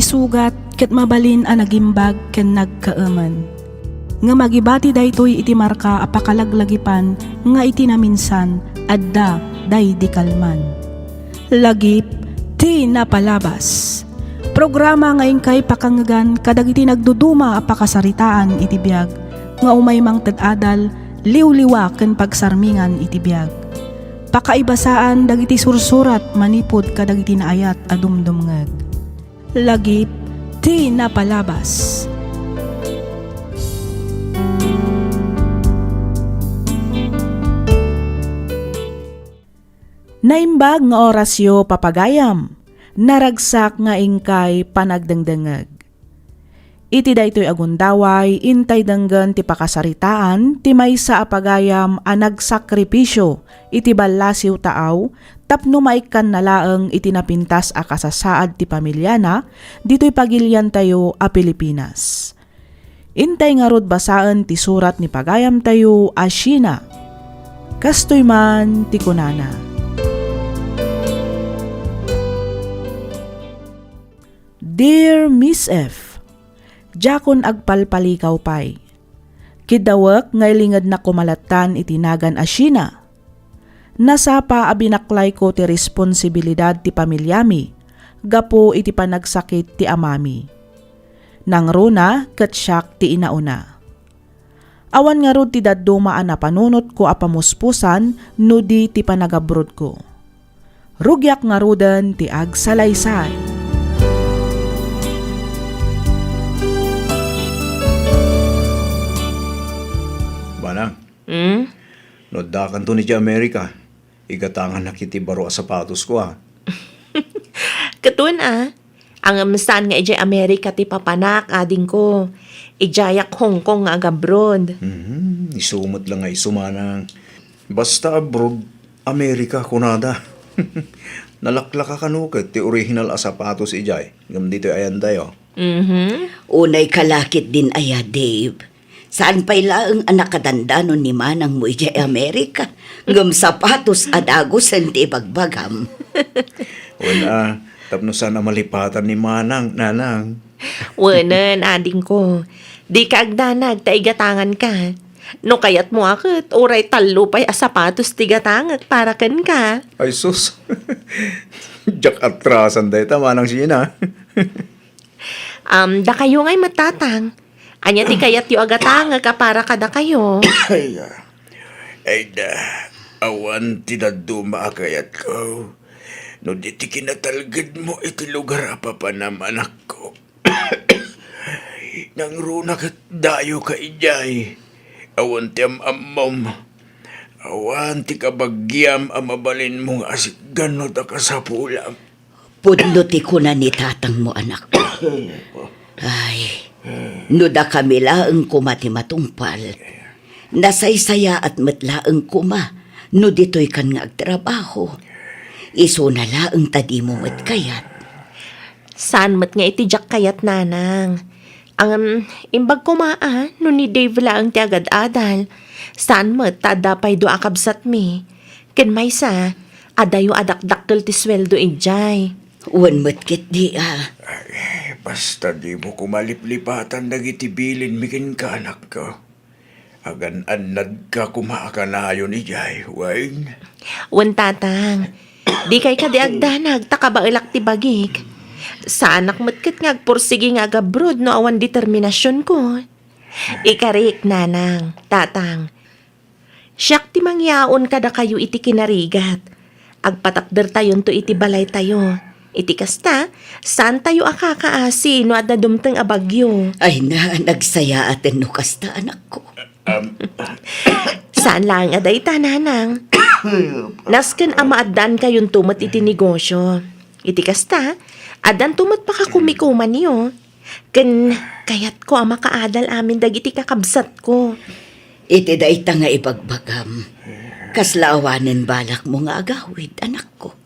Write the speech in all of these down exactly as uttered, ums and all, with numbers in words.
sugat ket mabalin a nagimbag ken nagkaemen. Ngem agibati daytoy iti marka a pakalaglagipan nga iti naminsan, adda daydi kalman. Lagip ti napalabas. Programa nga inkay pakangegan kadagiti nagduduma a pakasaritaan iti biag nga umay mangted adal, liwliwa ken pagsarmingan iti biag. Pakaibasaan dagiti sursurat manipud kadagiti naayat a dumdumngeg. Lagip ti napalabas. Naimbag nga orasyo, papagayam. Naragsak nga inkay panagdengdengngeg. Iti daytoy a gundaway, intay denggen ti pakasaritaan ti maysa a pagayam a nagsakripisio iti ballasiw taaw tapno maikkanna laeng iti napintas a kasasaad ti pamiliana ditoy pagiliantayo a Pilipinas. Intay ngarud basaen ti surat ni pagayamtayo a Sheena. Kastoy man ti kunana, Dear Miss F, diakon agpalpalikaw pay. Kiddawek nga ilingednak koma lattan iti nagan a Sheena. Nasapa a binaklayko ti responsibilidad ti pamiliami gapu iti panagsakit ti amami. Nangruna ket siak ti inauna. Awan ngarud ti dadduma a napanunotko a pamuspusan no di ti panagabrodko. Rugiak ngaruden ti agsalaysay. Manang, Hmm? No addakanton idiay Amerika, igatangannak iti baro a sapatosko, a. Ket wen, a. Ngem saan nga idiay Amerika ti papanak, adingko. Idiayak Hong Kong nga agabroad. Mhm, isu met la nga isu, manang. Basta abroad, Amerika, kunada. Nalaklaka kano ket ti original a sapatos idiay, ngem ditoy ayantayo. Mhm. Unay ka la ketdin aya, Dave. Saan pay laeng a nakadandanon ni manangmo idiay Amerika, ngem sapatos a dagusen ti ibagbagam. Wen, a, tapno saan a malipatan ni manang, nanang. Wenen, adingko. Dika agdanag ta igatanganka. No kayatmo a ket, uray tallo pay a sapatos ti gatangek para kenka. Ay sus. Diak atrasan dayta, Manang Sheena. Um, dakayo ngay met, Tatang. Ania ti kayatyo a gatangek a para kadakayo? Ay, ah. Ay da, awan ti dadduma a kayatko. No di ti kinatalgedmo iti lugar a papanam, anakko. Nangruna ket dayoka idiay. Awan ti am-ammom. Awan ti kabagiam a mabalinmo nga asikgan no ta kasapulam. Pudno ti kuna ni tatangmo, anakko. Ay, no dakami laeng koma ti matungpal, nasaysayaat met laeng koma no ditoykan nga agtrabaho. Isuna laeng ta dimo met kayat. Saan met nga iti diak kayat, nanang. Ngem, imbag koma a no ni Dave laeng ti agad-adal. Saan met ta adda pay dua a kabsatmi. Ken maysa, adayo a dakdakkel ti sueldo idiay. Wen met ketdi a. Ay, basta dimo koma liplipatan dagiti bilinmi kenka, anakko. Agan-annadka koma a kanayon idiay, wen? Wen, tatang. Dikay kadi agdanag ta kabaelak ti bagik. Saanak met ket nga agpursigi nga agabroad no awan determinasionko. Ikarik, nanang, tatang. Siak ti mangyaon kadakayo iti kinarigat. Agpatakdertayonto iti balaytayo. Iti kasta, saantayo a kakaasi no adda dumteng a bagyo. Ay na, nagsayaaten no kasta, anakko. Am. Saan laeng a dayta, nanang. Nasken a maaddankayonto met iti negosyo. Iti kasta, addanto met pakakumikumanyo. Ken kayatko a makaadal amin dagiti kakabsatko. Iti dayta nga ibagbagam, kasla awanen balakmo nga agawid, anakko.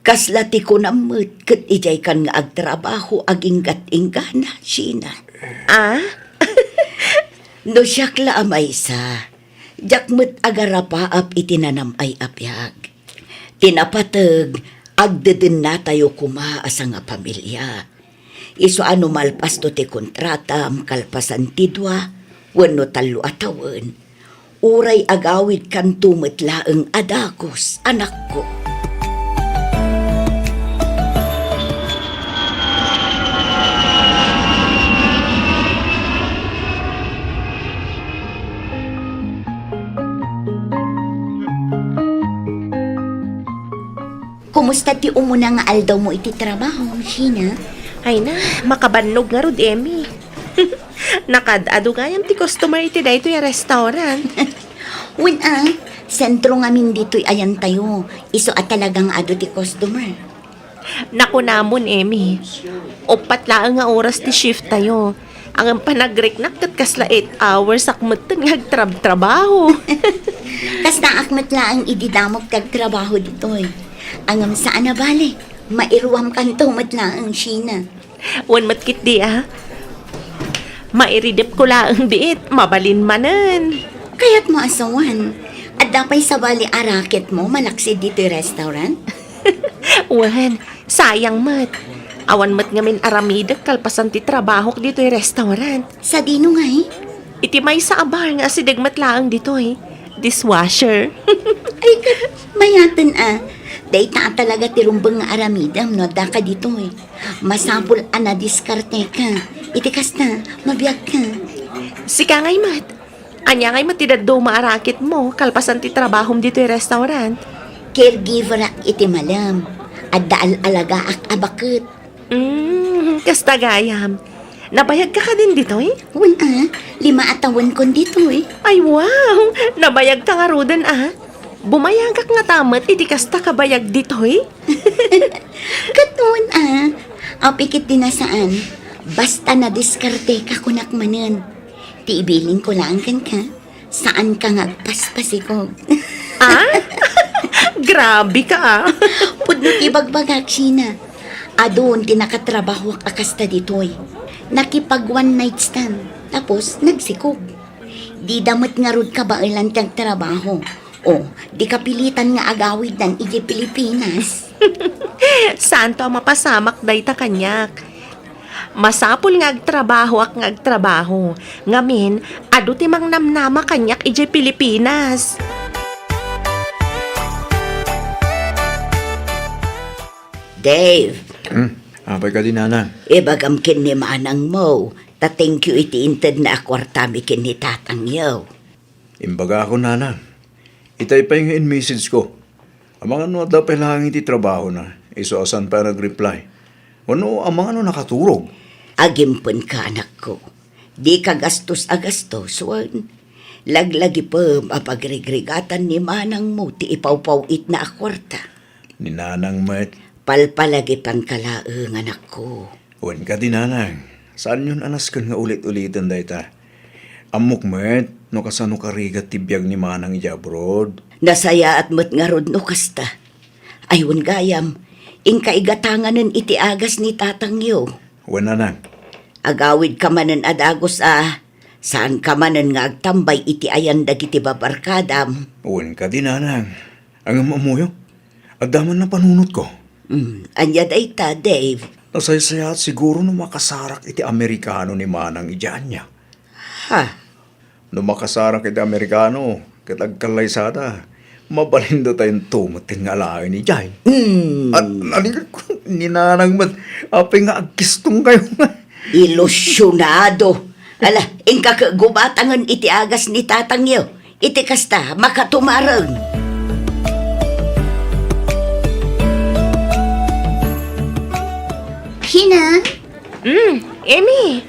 Kasla ti kunam met ket idiaykan nga agtrabaho aginggat-inggana, Sheena. Ah? No siak la a maysa, diak met agarapaap iti nanam-ay a biag. Ti napateg, agdedennatayo koma a sangapamilia. Isu a no malpasto ti kontratam kalpasan ti dua wenno tallo a tawen, uray agawidkanto met laeng a dagus, anakko. Kumusta ti umuna nga aldawmo iti trabaho, Sheena? Ay na, makabannog ngarud, Emmy. Nakaad-adu gayam ti customer iti daytoy a restaurant. Wen a, sentro ngamin ditoy ayantayo, isu a talaga nga adu ti customer. Nakunamon, Emmy. Uppat laeng nga oras ti shift tayo. Ngem panagriknak ket kasla eight hours ak metten nga agtrabtrabaho. Kastaak met laeng idi damok ti agtrabaho ditoy. Ngem saan a bale, mairuamkanto met laeng, Sheena. Wen met ketdi a. Mairidepko laeng biit, mabalin manen. Kayatmo a sawen, adda pay sabali a racketmo malaksid ditoy restaurant? Wen, sayang met. Awan met ngamin aramidek kalpasan ti trabahok ditoy restaurant. Sadino ngay? Iti maysa a bar nga asideg met laeng ditoy. Dishwasher. Ay, ket mayaten a. Dayta a talaga ti rumbeng nga aramidem no addaka ditoy. Masapul a nadiskarteka. Iti kasta, mabiagka. Sika ngay met. Ania ngay met ti dadduma a racketmo kalpasan ti trabahom ditoy restaurant? Caregiverak iti malem. Adda al-alagaak a baket. Mm, kasta gayam. Nabayagka kadin ditoy? Wen a, lima a tawenkon ditoy. Ay, wow! Nabayagka ngaruden a. Bumayagak ngata met iti kasta kabayag ditoy? Ket wen a, apay ketdi a saan. Basta nadiskarteka kunak manen. Ti ibilingko laeng kenka, saanka nga agpaspasikog. Ah? Grabeka a. Pudno ti bagbagak, Sheena. Adun ti nakatrabahoak a kasta ditoy. Nakipag one night stand, tapos nagsikog. Dida met ngarud kabaelan ti agtrabaho. O, di kapilitan nga agawiddan idiay Pilipinas. Saanto a mapasamak dayta kaniak. Masapul nga agtrabahoak nga agtrabaho. Ngamin, adu ti mangnamnama kaniak idiay Pilipinas. Dave. Hmm, apay kadi, Nanang? Ibagam ken ni manangmo, ta thank you iti intedna a kuartami ken ni tatangyo. Imbagakon, Nanang. Itay pay nga in-message ko. Amangan no adda pay laeng iti trabahona, isu a saan pay a nag-reply. Wenno amangan no nakaturog. Agimpenka, anakko. Dika gastos a gastos, wen laglagipem a pagrigrigatan ni manangmo ti ipawpaw-itna a kuarta. Ni Nanang met. Palpalagipanka laeng, anakko. Wen kadi, Nanang, saanyon a nasken nga ulit-uliten dayta. Ammok met no kasano karigat ti biag ni Manang idiay abroad. Nasayaat met ngarud no kasta. Ay, wen gayam, inka igatanganen iti agas ni tatangyo. Wen, Nanang. Agawidka manen a dagus a, saanka manen nga agtambay iti ayan dagiti babarkadam. Wen kadi, Nanang. Ngem ammoyo, adda man napanunotko. Hmm, ania dayta, Dave? Nasaysayaat siguro no makasarak iti Amerikano ni Manang idiay ania. Ha? No makasarak iti Amerikano, ket agkallaysada, mabalinda tayo metten nga alaen idiay. Hmm. At naligat ko, ni Nanang met, apay nga agkistong kayo nga. Ilusionado. Ala, inka ket gubatangen iti agas ni tatangyo. Iti kasta, makatumareng. Sheena? Mm, Emmy.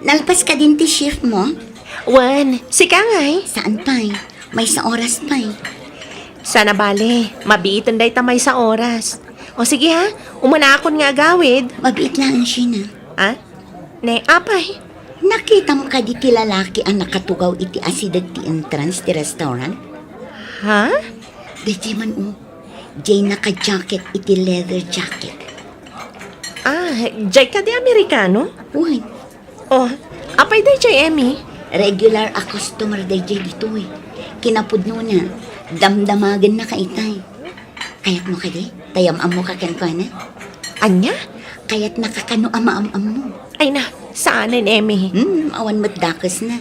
Nalpas kadin ti shift mo? Wen, sika ngay? Saan pay? Maysa oras pay. Saan a bale, mabiiten dayta maysa oras. O sige ha, umunakon nga agawid. Mabiit laeng, Sheena. Ha? Ne, apay? Nakitam kadi ti lalaki a nakatugaw iti asideg ti entrance ti restaurant? Ha? Daydiay man, o. Diay naka-jacket iti leather jacket. Ah, diay kadi Amerikano? Wen. O, apay daydiay, Emmy? Regular a customer daydiay ditoy. Kinapudnona, damdamagennaka itay. Kayatmo kadi? Ta yam-ammoka kenkuana? Ania? Kayatnaka kano a maam-ammo? Ay na, saanen, Emmy. Hmm, awan met dakesna.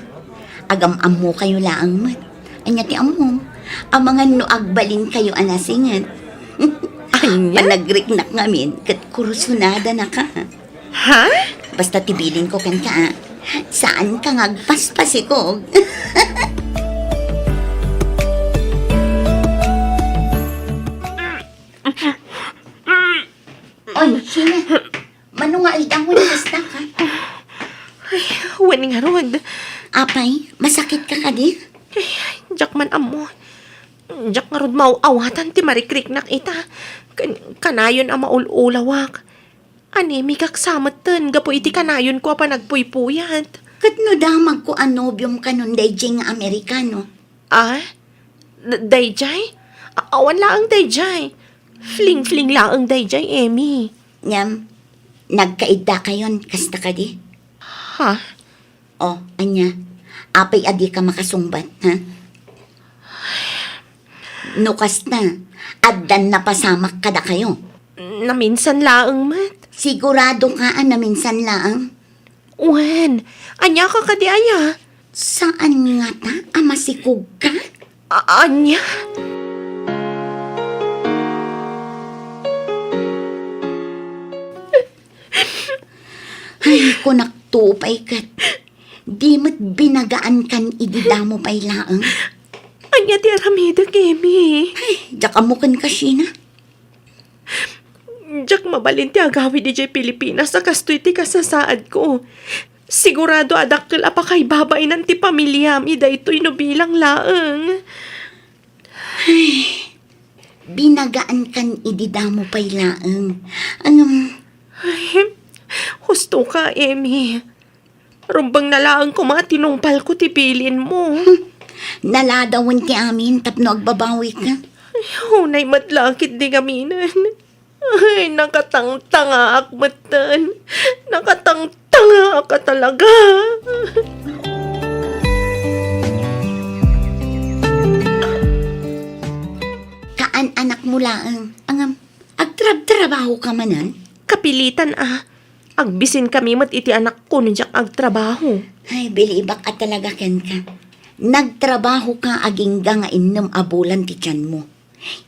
Agam-ammokayo laeng met. Ania ti ammom? Amangan no agbalinkayo a nasinget. Ania? Panagriknak ngamin, ket kursunada naka. Ha? Basta ti bilinko kenka, a. Saanka nga agpaspasikog. Oy, Sheena. Mano nga aldaw nga nakastak, ha? Ay, wen ngarud. Apay, masakitka kadi? Ay, diak man ammo. Diak ngarud maaw-awatan ti marikriknak ita. Kan-, kanayon a maul-ulawak. Anemikak sa metten gapu iti kanayonko a panagpuypuyat. Ket no damagko a nobiom kanon daydiay nga Amerikano? Ah? D-, daydiay? A-, awan laeng daydiay. Fling-fling laeng daydiay, Emmy. Ngem, nagkaiddakayon, kasta kadi? Ha? O, ania? Apay a dika makasungbat, ha? No kasta, addan napasamak kadakayo? Naminsan laeng met. Siguradoka a naminsan laeng? Wen, ania ka kadi aya? Saan ngata a masikogka? A-, ania? Ay, kunak to pay ket. Di met binagaankan idi damo pay laeng. Ania ti aramidek, Emmy? Ay, diak ammo kenka, Sheena. Diak mabalin ti agawid idiay Pilipinas a kastoy ti kasasaadko. Sigurado a dakkel a pakaibabainan ti pamiliami daytoy no bilang laeng. Ay, binagaankan idi damo pay laeng. Ngem, ay, husto ka, Emmy. Rumbeng na laeng koma a tinungpalko ti bilinmo. Naladawen ti amin tapno agbabawika. Ay, unay met la ketdi ngaminen. Ay, nakatangtangaak metten. Nakatangtangaak a talaga. Kaan-anakmo laeng, ngem agtrabtrabahoka manen? Kapilitan a. Agbisinkami met iti anakko no diak agtrabaho. Ay, bilibak a talaga kenka. Nagtrabahoka agingga nga innem a bulan ti tianmo.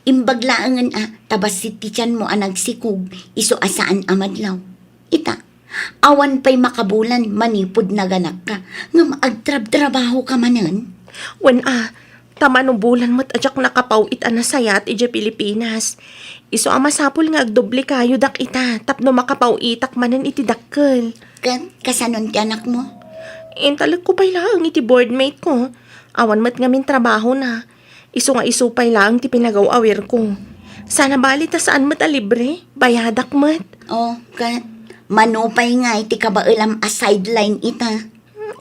Imbag laengen a ta bassit ti tianmo a nagsikog isu a saan a madlaw. Ita, awan pay makabulan manipud naganakka, ngem agtrabtrabahoka manen? Wen a, ta mano bulan met a diak nakapaw-it a nasayaat idiay Pilipinas. Isu a masapul nga agdoblekayo dak ita tapno makapaw-itak manen iti dakkel. Ket kasanon ti anakmo? Intalekko pay laeng iti boardmate ko. Awan met ngamin trabahona. Isu nga isu pay laeng ti pinagaw-awirko. Sana bali ta saan met a libre, bayadak met. O, ket mano pay nga iti kabaelam a sideline ita?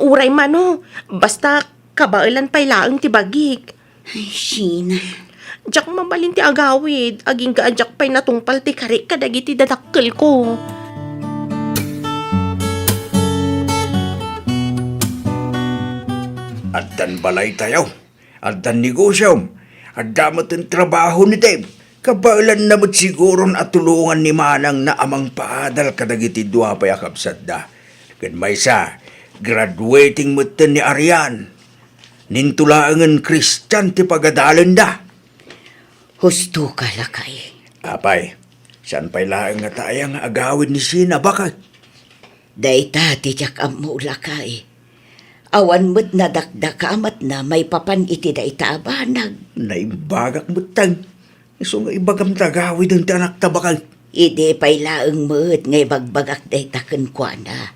Uray mano, basta kabaelan pay laeng ti bagik. Ay, Sheena. Diak mabalin ti agawid, agingga a diak pay natungpal ti karik kadagiti dadakkelko. Addan balaytayo. Addan negosiom, adda met ti trabaho ni Dave. Kabaelanna met siguron a tulongan ni manangna a mangpaadal kadagiti dua pay a kabsatda. Ken maysa, graduating metten ni Arian. Ninto laengen Kristian ti pagadalenda. Husto ka, lakay. Apay, saan pay laeng ngata aya nga agawid ni Sheena, bakay? Dayta ti diak ammo, lakay. Awan met nadakdakamatna maipapan iti dayta a banag. Naimbagak metten. Isu nga ibagam ta agawiden ti anakta, bakay. Idi pay laeng met nga ibagbagak dayta kenkuana.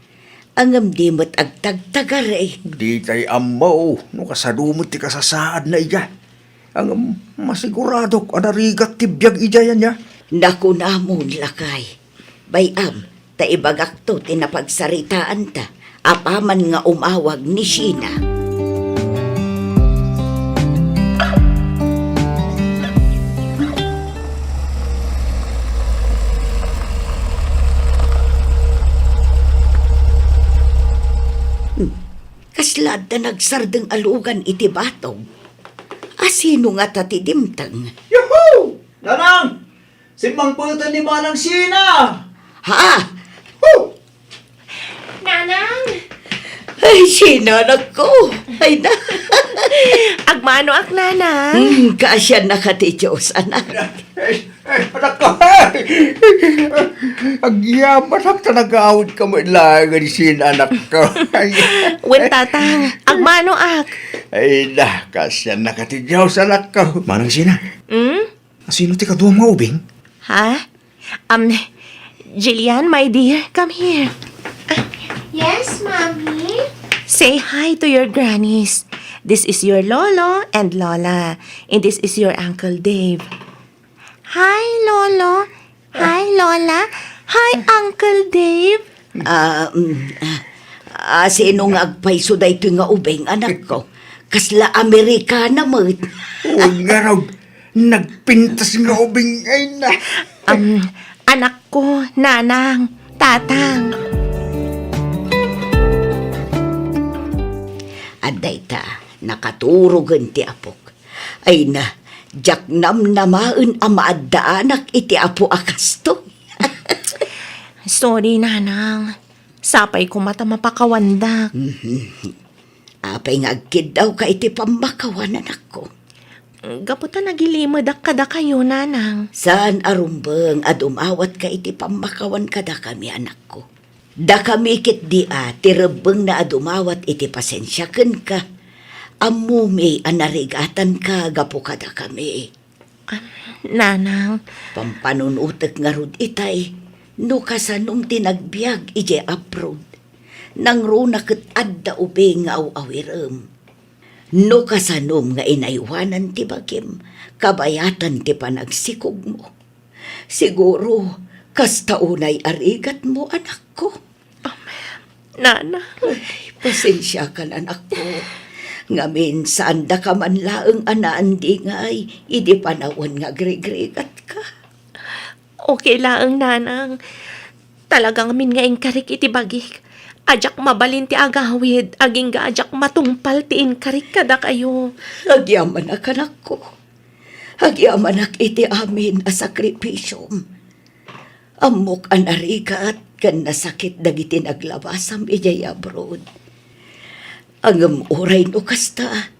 Ngem di met agtagtagar, eh. Ditay ammo no kasano met ti kasasaadna idiay. Ngem masiguradok a narigat ti biag idiay, ania? Nakunamon, lakay. Bay-am, ta ibagakto ti napagsaritaanta apaman nga umawag ni Sheena. Hmm. Kasla adda nagsardeng a lugan iti batog. Asino ngata ti dimteng? Yahoo! Nanang! Simmangpeten ni Manang Sheena! Ha? Nanang! Ay, sino, anak ko? Ay, na. Agmanoak, Nanang. Hmm, kaasiannaka ti Diyos, anak. Ay, ay, anak ko. Agyamanak ta nagaawidka met laeng, sino, anak ko. Wen, Tatang. Agmanoak. Ay, na, kaasiannaka ti Diyos, anak ko. Manang Sina. Hmm? Asino ti kaduam nga ubing? Ha? Um, Jillian, my dear, come here. Ah, yes, Mommy? Say hi to your grannies. This is your lolo and lola. And this is your Uncle Dave. Hi, Lolo. Hi, Lola. Hi, Uncle Dave. Ah, mm, ah, ah, sino nga agpayso daytoy nga ubing, anak ko? Kasla Amerikana met. Wen ngarud, nagpintas nga ubing ay na. Um, anak ko, nanang, tatang. Adda ita, nakaturogen ti apok. Ay na, diak namnamaen a maaddaanak iti apo a kastoy. Sorry, nanang. Sapay koma ta mapakawandak. Mhm. Apay nga agkiddawka iti pammakawan, anakko? Gapu ta nagilimedak kadakayo, nanang. Saan a rumbeng a dumawatka iti pammakawan kadakami, anakko. Dakami ketdi a ti rebbengna a dumawat iti pasensia kenka. Ammomi a narigatanka gapu kadakami. Ah, nanang. Pampanunotek ngarud itay, no kasanom ti nagbiag idiay abroad. Nangruna ket adda ubing nga aw-awirem. No kasanom nga inaywanan ti bagim, kabayatan ti panagsikogmo. Siguro, kasta unay a rigatmo, anakko. Amen. Nana. Ay, pasensiakan, anakko. Ngamin, saandaka man laeng a naandingay idi panawen nga agrigrigatka. Okay laeng, nanang. Talaga ngamin nga inkarik iti bagik. A diak mabalin ti agawid, agingga a diak matungpal ti inkarik kadakayo. Agyamanak, anakko. Agyamanak iti amin a sakripisiom. Ammok a narigat ken nasakit dagiti naglabasam idiay abroad. Ngem uray no kasta,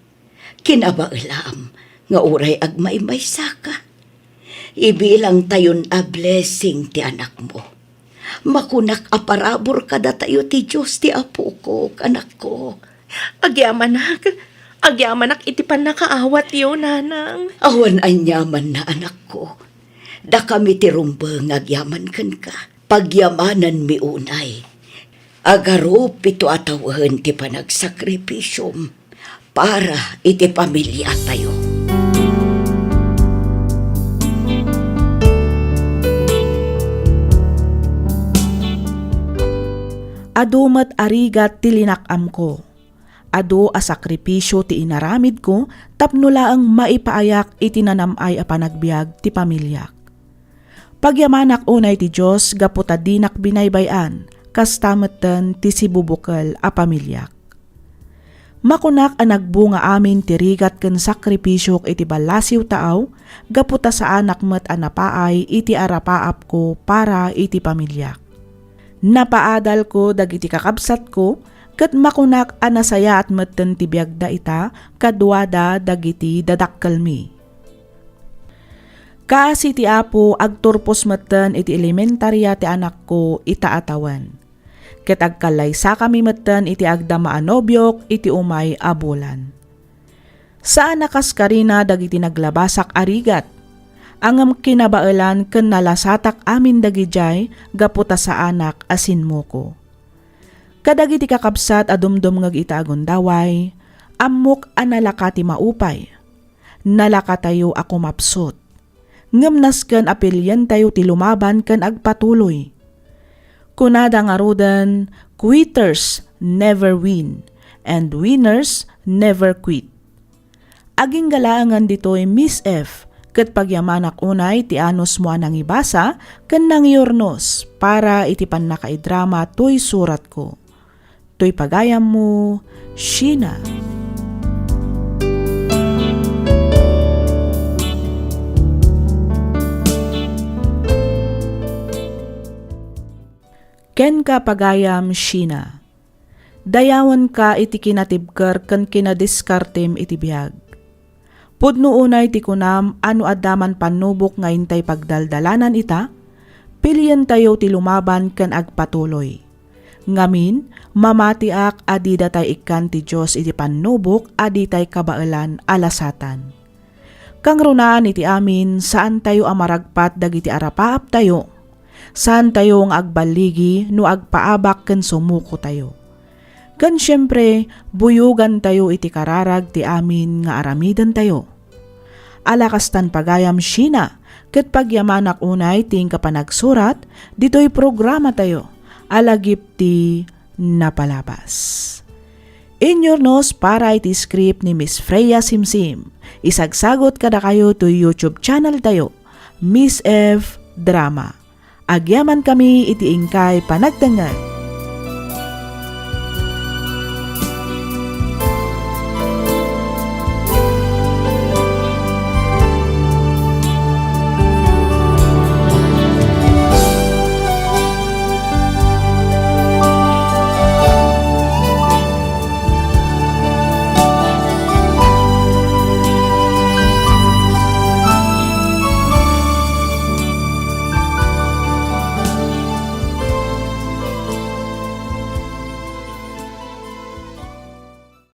kinabaelam nga uray agmaymaysaka, ibilangtayon a blessing ti anakmo. Makunak a parabur kadatayo ti Dios ti apokok, anakko. Agyamanak, agyamanak iti pannakaawatyo, nanang. Awan aniamanna, anakko. Dakami ti rumbeng nga agyaman kenka. Pagyamananmi unay. Agarup ito a tawen ti panagsakripisiom para iti pamiliatayo. Adu met a rigat ti linak-amko. Adu a sakripisio ti inaramidko tapno laeng maipaayak iti nanam-ay a panagbiag ti pamiliak. Pagyamanak unay ti Dios gapu ta dinak binaybay-an, kasta metten ti sibubukel a pamiliak. Makunak a nagbunga amin ti rigat ken sakripisiok iti ballasiw taaw, gapu ta saanak met a napaay iti arapaapko para iti pamiliak. Napaadalko dagiti kakabsatko, ket makunak a nasayaat metten ti biagda ita kaduada dagiti dadakkelmi. Kaasi ti Apo, agturpos metten iti elementaria ti anakko ita a tawen. Ket agkallaysakami metten iti agdama a nobiok iti umay a bulan. Saan a kaskarina dagiti naglabasak a rigat. Ngem kinabaelan ken nalasatak amin dagidiay gapu ta saanak a sinmuko. Kadagiti kakabsat a dumdumngeg ita a gundaway, ammok a nalaka ti maupay. Nalakatayo a kumapsut. Ngem nasken a pilientayo ti lumaban ken agpatuloy. Kunada ngaruden, "Quitters never win, and winners never quit." Agingga laengen ditoy, Miss F, ket pagyamanak unay ti anusmo a nangibasa ken nangiurnos para iti pannakaidrama toy suratko. Toy pagayammo, Sheena. Kenka, pagayam Sheena, dayawenka iti kinatibker ken kinadiskartem iti biag. Pudno unay ti kunam a no adda man pannubok nga intay pagdaldalanan ita, pilientayo ti lumaban ken agpatuloy. Ngamin, mamatiak a dida tay ikkan ti Dios iti pannubok a ditay kabaelan a lasatan. Kangrunaan iti amin, saantayo a maragpat dagiti arapaaptayo. Saantayo nga agballigi no agpaabak ken sumukotayo. Ken siempre, buyogantayo iti kararag ti amin nga aramidentayo. Ala kastan, pagayam Sheena, ket pagyamanak unay ti inka panagsurat ditoy programatayo a lagip ti napalabas. Inyurnos para iti script ni Miss Freya Simsim. Isagsagot kadakayo toy YouTube channel tayo, Miss F Drama. Agyamankami iti inkay panagdengngeg.